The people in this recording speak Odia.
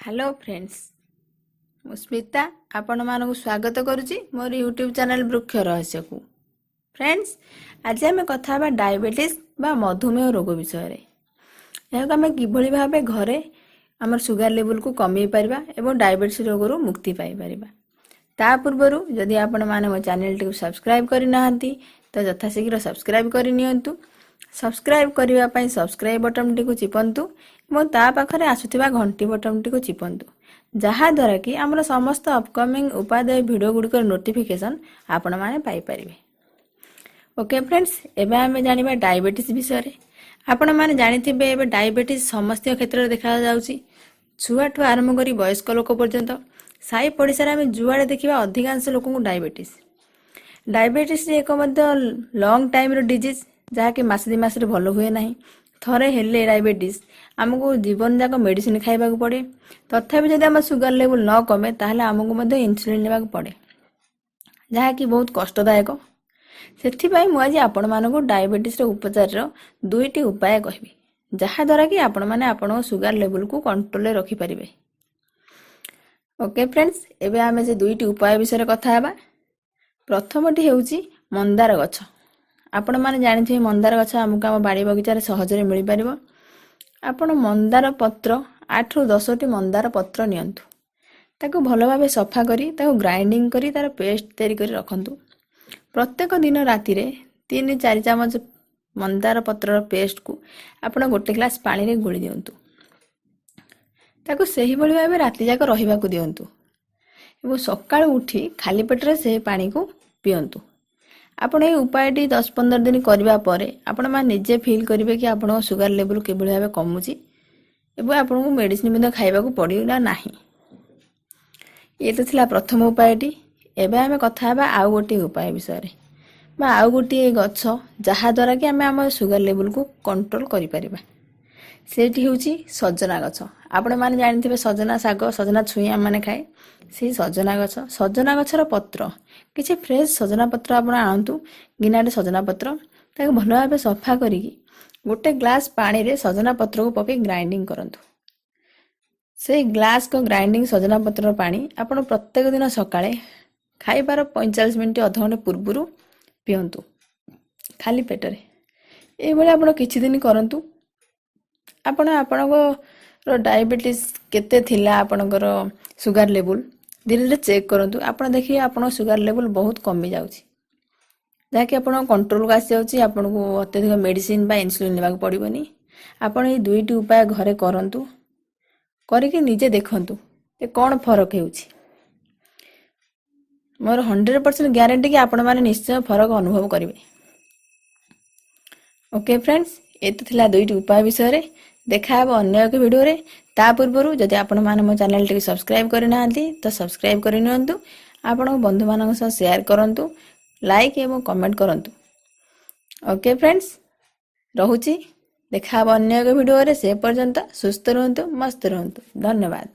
ହ୍ୟାଲୋ ଫ୍ରେଣ୍ଡସ୍, ମୁଁ ସ୍ମିତା ଆପଣମାନଙ୍କୁ ସ୍ୱାଗତ କରୁଛି ମୋର ୟୁଟ୍ୟୁବ୍ ଚ୍ୟାନେଲ୍ ବୃକ୍ଷ ରହସ୍ୟକୁ। ଫ୍ରେଣ୍ଡସ୍, ଆଜି ଆମେ କଥା ହେବା ଡାଇବେଟିସ୍ ବା ମଧୁମେହ ରୋଗ ବିଷୟରେ। ଏହାକୁ ଆମେ କିଭଳି ଭାବେ ଘରେ ଆମର ସୁଗାର ଲେବୁଲକୁ କମେଇ ପାରିବା ଏବଂ ଡାଇବେଟିସ୍ ରୋଗରୁ ମୁକ୍ତି ପାଇପାରିବା। ତା ପୂର୍ବରୁ ଯଦି ଆପଣମାନେ ମୋ ଚ୍ୟାନେଲଟିକୁ ସବସ୍କ୍ରାଇବ୍ କରିନାହାନ୍ତି, ତ ଯଥାଶୀଘ୍ର ସବସ୍କ୍ରାଇବ୍ କରିନିଅନ୍ତୁ। ସବସ୍କ୍ରାଇବ୍ କରିବା ପାଇଁ ସବସ୍କ୍ରାଇବ୍ ବଟନ୍ଟିକୁ ଚିପନ୍ତୁ ଏବଂ ତା ପାଖରେ ଆସୁଥିବା ଘଣ୍ଟି ବଟନ୍ଟିକୁ ଚିପନ୍ତୁ, ଯାହାଦ୍ୱାରା କି ଆମର ସମସ୍ତ ଅପକମିଂ ଉପାଦେୟ ଭିଡ଼ିଓ ଗୁଡ଼ିକର ନୋଟିଫିକେସନ୍ ଆପଣମାନେ ପାଇପାରିବେ। ଓକେ ଫ୍ରେଣ୍ଡସ୍, ଏବେ ଆମେ ଜାଣିବା ଡାଇବେଟିସ୍ ବିଷୟରେ। ଆପଣମାନେ ଜାଣିଥିବେ, ଏବେ ଡାଇବେଟିସ୍ ସମସ୍ତଙ୍କ କ୍ଷେତ୍ରରେ ଦେଖାଯାଉଛି, ଛୁଆଠୁ ଆରମ୍ଭ କରି ବୟସ୍କ ଲୋକ ପର୍ଯ୍ୟନ୍ତ। ସାହି ପଡ଼ିଶାରେ ଆମେ ଯୁଆଡ଼େ ଦେଖିବା, ଅଧିକାଂଶ ଲୋକଙ୍କୁ ଡାଇବେଟିସ୍। ଡାଇବେଟିସ୍ ଏକ ମଧ୍ୟ ଲଙ୍ଗ୍ ଟାଇମ୍ର ଡିଜିଜ୍, ଯାହାକି ମାସେ 2 ମାସରେ ଭଲ ହୁଏ ନାହିଁ। ଥରେ ହେଲେ ଡାଇବେଟିସ୍ ଆମକୁ ଜୀବନ ଯାକ ମେଡ଼ିସିନ ଖାଇବାକୁ ପଡ଼େ। ତଥାପି ଯଦି ଆମ ସୁଗାର ଲେବୁଲ୍ ନ କମେ, ତାହେଲେ ଆମକୁ ମଧ୍ୟ ଇନ୍ସୁଲିନ୍ ନେବାକୁ ପଡ଼େ, ଯାହାକି ବହୁତ କଷ୍ଟଦାୟକ। ସେଥିପାଇଁ ମୁଁ ଆଜି ଆପଣମାନଙ୍କୁ ଡାଇବେଟିସ୍ର ଉପଚାରର 2ଟି ଉପାୟ କହିବି, ଯାହାଦ୍ୱାରା କି ଆପଣମାନେ ଆପଣଙ୍କ ସୁଗାର ଲେବୁଲକୁ କଣ୍ଟ୍ରୋଲରେ ରଖିପାରିବେ। ଓକେ ଫ୍ରେଣ୍ଡସ୍, ଏବେ ଆମେ ସେ 2ଟି ଉପାୟ ବିଷୟରେ କଥା ହେବା। ପ୍ରଥମଟି ହେଉଛି ମନ୍ଦାର ଗଛ। ଆପଣମାନେ ଜାଣିଥିବେ, ମନ୍ଦାର ଗଛ ଆମକୁ ଆମ ବାଡ଼ି ବଗିଚାରେ ସହଜରେ ମିଳିପାରିବ। ଆପଣ ମନ୍ଦାର ପତ୍ର 8ରୁ 10ଟି ମନ୍ଦାର ପତ୍ର ନିଅନ୍ତୁ। ତାକୁ ଭଲ ଭାବେ ସଫା କରି ତାକୁ ଗ୍ରାଇଣ୍ଡିଙ୍ଗ କରି ତାର ପେଷ୍ଟ ତିଆରି କରି ରଖନ୍ତୁ। ପ୍ରତ୍ୟେକ ଦିନ ରାତିରେ 3 4 ଚାମଚ ମନ୍ଦାର ପତ୍ରର ପେଷ୍ଟକୁ ଆପଣ ଗୋଟେ ଗ୍ଲାସ୍ ପାଣିରେ ଗୋଳି ଦିଅନ୍ତୁ। ତାକୁ ସେହିଭଳି ଭାବେ ରାତି ଯାକ ରହିବାକୁ ଦିଅନ୍ତୁ ଏବଂ ସକାଳୁ ଉଠି ଖାଲି ପେଟରେ ସେ ପାଣିକୁ ପିଅନ୍ତୁ। ଆପଣ ଏହି ଉପାୟଟି 10 15 ଦିନ କରିବା ପରେ ଆପଣମାନେ ନିଜେ ଫିଲ୍ କରିବେ କି ଆପଣଙ୍କ ସୁଗାର ଲେବୁଲ୍ କିଭଳି ଭାବେ କମୁଛି ଏବଂ ଆପଣଙ୍କୁ ମେଡ଼ିସିନ ମଧ୍ୟ ଖାଇବାକୁ ପଡ଼ିବ ନାହିଁ। ଇଏ ତ ଥିଲା ପ୍ରଥମ ଉପାୟଟି। ଏବେ ଆମେ କଥା ହେବା ଆଉ ଗୋଟିଏ ଉପାୟ ବିଷୟରେ ବା ଆଉ ଗୋଟିଏ ଗଛ, ଯାହାଦ୍ୱାରା କି ଆମେ ଆମ ସୁଗାର ଲେବୁଲକୁ କଣ୍ଟ୍ରୋଲ କରିପାରିବା। ସେଇଟି ହେଉଛି ସଜନା ଗଛ। ଆପଣମାନେ ଜାଣିଥିବେ, ସଜନା ଶାଗ, ସଜନା ଛୁଇଁ ଆମମାନେ ଖାଏ। ସେଇ ସଜନା ଗଛ, ସଜନା ଗଛର ପତ୍ର, କିଛି ଫ୍ରେଶ୍ ସଜନା ପତ୍ର ଆପଣ ଆଣନ୍ତୁ, ଗିନାଟେ ସଜନା ପତ୍ର। ତାକୁ ଭଲ ଭାବେ ସଫା କରିକି ଗୋଟେ ଗ୍ଲାସ୍ ପାଣିରେ ସଜନା ପତ୍ରକୁ ପକାଇ ଗ୍ରାଇଣ୍ଡିଙ୍ଗ କରନ୍ତୁ। ସେଇ ଗ୍ଲାସ୍କ ଗ୍ରାଇଣ୍ଡିଙ୍ଗ ସଜନା ପତ୍ରର ପାଣି ଆପଣ ପ୍ରତ୍ୟେକ ଦିନ ସକାଳେ ଖାଇବାର 45 ମିନିଟ୍ ଅଧଘଣ୍ଟେ ପୂର୍ବରୁ ପିଅନ୍ତୁ ଖାଲି ପେଟରେ। ଏଇଭଳି ଆପଣ କିଛି ଦିନ କରନ୍ତୁ। ଆପଣ ଆପଣଙ୍କର ଡାଇବେଟିସ୍ କେତେ ଥିଲା, ଆପଣଙ୍କର ସୁଗାର ଲେବୁଲ୍ ଧୀରେ ଧୀରେ ଚେକ୍ କରନ୍ତୁ। ଆପଣ ଦେଖିବେ, ଆପଣଙ୍କ ସୁଗାର ଲେବୁଲ୍ ବହୁତ କମିଯାଉଛି, ଯାହାକି ଆପଣଙ୍କ କଣ୍ଟ୍ରୋଲକୁ ଆସିଯାଉଛି। ଆପଣଙ୍କୁ ଅତ୍ୟଧିକ ମେଡ଼ିସିନ ବା ଇନ୍ସୁଲିନ୍ ନେବାକୁ ପଡ଼ିବନି। ଆପଣ ଏଇ 2ଟି ଉପାୟ ଘରେ କରନ୍ତୁ, କରିକି ନିଜେ ଦେଖନ୍ତୁ ଯେ କ'ଣ ଫରକ ହେଉଛି। ମୋର 100% ଗ୍ୟାରେଣ୍ଟି କି ଆପଣମାନେ ନିଶ୍ଚୟ ଫରକ ଅନୁଭବ କରିବେ। ଓକେ ଫ୍ରେଣ୍ଡସ୍, ଏ ତ ଥିଲା 2ଟି ଉପାୟ ବିଷୟରେ। ଦେଖା ହେବ ଅନ୍ୟ ଏକ ଭିଡ଼ିଓରେ। ତା ପୂର୍ବରୁ ଯଦି ଆପଣମାନେ ମୋ ଚ୍ୟାନେଲଟିକୁ ସବସ୍କ୍ରାଇବ୍ କରିନାହାନ୍ତି, ତ ସବସ୍କ୍ରାଇବ୍ କରିନିଅନ୍ତୁ। ଆପଣଙ୍କ ବନ୍ଧୁମାନଙ୍କ ସହ ସେୟାର କରନ୍ତୁ, ଲାଇକ୍ ଏବଂ କମେଣ୍ଟ କରନ୍ତୁ। ଓକେ ଫ୍ରେଣ୍ଡସ୍, ରହୁଛି। ଦେଖା ହେବ ଅନ୍ୟ ଏକ ଭିଡ଼ିଓରେ। ସେ ପର୍ଯ୍ୟନ୍ତ ସୁସ୍ଥ ରୁହନ୍ତୁ, ମସ୍ତ ରୁହନ୍ତୁ। ଧନ୍ୟବାଦ।